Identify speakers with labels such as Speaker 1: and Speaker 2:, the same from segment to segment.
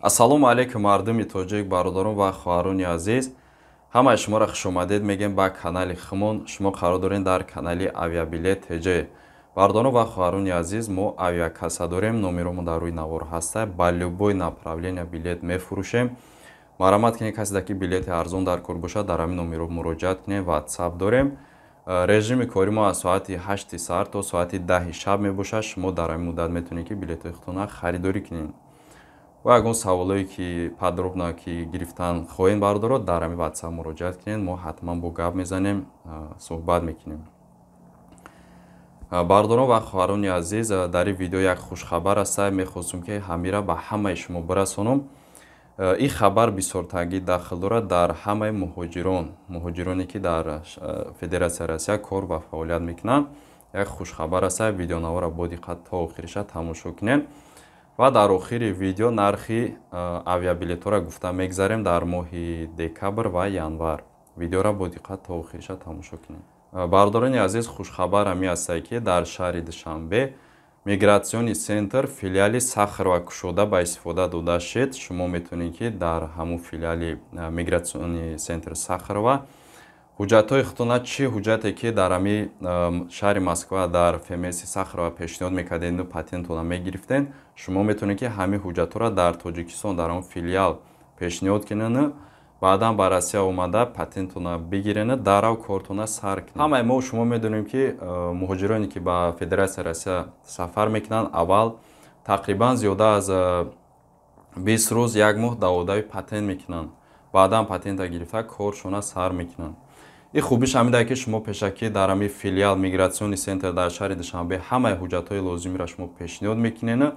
Speaker 1: Ассалому алайкум, мардуми тоҷик, бародарон ва хоҳарони азиз. Ҳамаи шуморо хушомадед мегем ба канали хумон. Шумо қарор доред дар канали Авиабилет ТЖ. Бародарон ва хоҳарони азиз, мо авиакасса дорем, номеромон дар рӯи навор ҳаста. Ба любой направления билет мефурӯшем. Марҳамат кунед, касе ки билети арзон дар кор бошад, дар ҳамин номеро муроҷиат кунед. Ватсап дорем. Режими кори мо аз соати 8 саҳар то соати 10 шаб мебошад. Шумо дар ҳамин муддат метавонед, ки билетҳои худтона харидорӣ кунед. Ва ягон саволое ки подробно ки гирифтан хоҳем, бародаро, дар ҳамин ватсап муроҷиат кунед, мо ҳатман бо гап мезанем, суҳбат мекунем. Бародарон ва хоҳарони азиз, дар ин видео як хушхабар аст, мехостум, ки ҳамира ба ҳамаи шумо бирасонам. Ин хабар бисёртагӣ дахл дорад дар ҳамаи муҳоҷирон, муҳоҷироне ки дар Федератсияи Россия кор ва фаъолият мекунанд. Як хушхабар аст, видеонавора бо диққат то охириша тамошо кунед ва дар охири видео нархи авиабилетҳоро гуфта мегзарем дар моҳи декабр ва январ. Видеоро бо диққат то охириша тамошо кунед. Бародарони азиз, хушхабар ҳамин астае, ки дар шаҳри Душанбе миграционный центр филиали Сахарова кушода ба истифода дода шуд. Шумо метавонед, ки дар ҳамун филиали миграционный центр Сахарова ҳуҷҷатҳои худтона, чӣ ҳуҷҷате ки дар ҳами шаҳри Москва дар ФМС Сахарова пешниҳод мекардену патентона мегирифтен, шумо метавонед, ки ҳамин ҳуҷҷатҳоро дар Тоҷикистон дар он филиал пешниҳод кунену баъдан ба Россия омада патентона бигирену дарав кортона сар кунед. Ҳамаи мо шумо медонем, ки муҳоҷироне ки ба Федератсияи Россия сафар мекунанд, аввал тақрибан зиёда аз 20 рӯз, як моҳ даводави патент мекунанд, баъдан патента гирифта коршона сар мекунанд. Ин хубиш ҳамида, ки шумо пешакӣ дар ҳамин филиал миграционный центр дар шаҳри Душанбе ҳамаи ҳуҷҷатҳои лозимиро шумо пешниҳод мекунену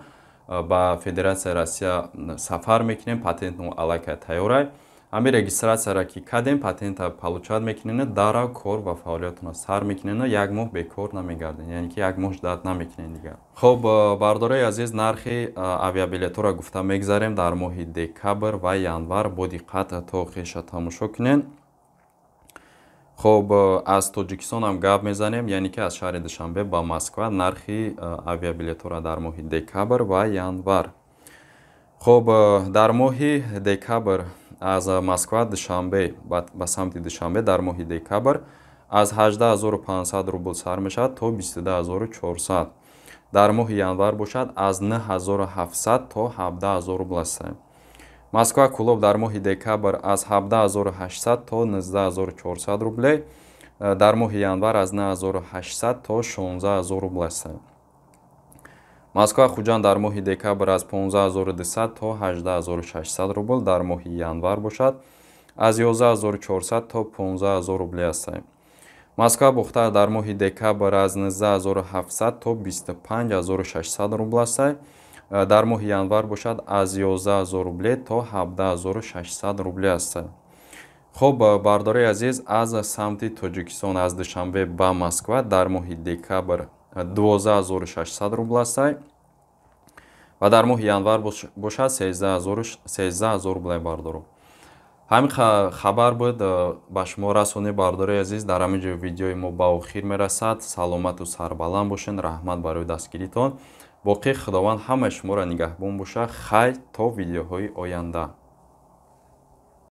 Speaker 1: ба Федератсияи Россия сафар мекунем, патентно аллакай тайёрай. Ҳамин регистрацияро ки кардем, патента получать мекунену дарав кор ва фаъолиятона сар мекунену як моҳ бекор намегардем, яъне ки як моҳ ждать намекунем дигар. Хоб, бардораи азиз, нархи авиабилетҳоро гуфта мегзарем дар моҳи декабр ва январ. Бо диққат то охириша тамошо кунед. Хоб, аз Тоҷикистон ҳам гап мезанем, яъне ки аз шаҳри Душанбе ба Москва нархи авиабилетҳоро дар моҳи декабр ва январ. Хоб, дар моҳи декабр аз Москва Душанбе, ба самти Душанбе, дар моҳи декабр аз 18 500 рубл сар мешавад то 22 400. Дар моҳи январ бошад, аз 9700 то 17 000 рубл аст. Москва Кӯлоб дар моҳи декабр аз 17 800 то 19 400 рублей, дар моҳи январ аз 9800 то 16 000 рубл аст. Москва Хуҷанд дар моҳи декабр аз 15 200 то 18 600 рубл, дар моҳи январ бошад, аз 11 400 то 15 000 рубле аст. Москва Бохтар дар моҳи декабр аз 19 700 то 25 600 рубл аст, дар моҳи январ бошад, аз 11 000 рубле то 17 600 рубле аст. Хуб, бардораи азиз, аз самти Тоҷикистон, аз Душанбе ба Москва дар моҳи декабр 12 600 рубл аст ва дар моҳи январ бошад, 13 000 рубле. Бардоро, ҳамин хабар буд, ба шумо расонем. Бардораи азиз, дар ҳамин ҷо видеои мо ба охир мерасад. Саломату сарбаланд бошед. Раҳмат барои дастгиритон. Боқӣ Худованд ҳамаи шуморо нигаҳбон бошад. Хайр, то видеоҳои оянда.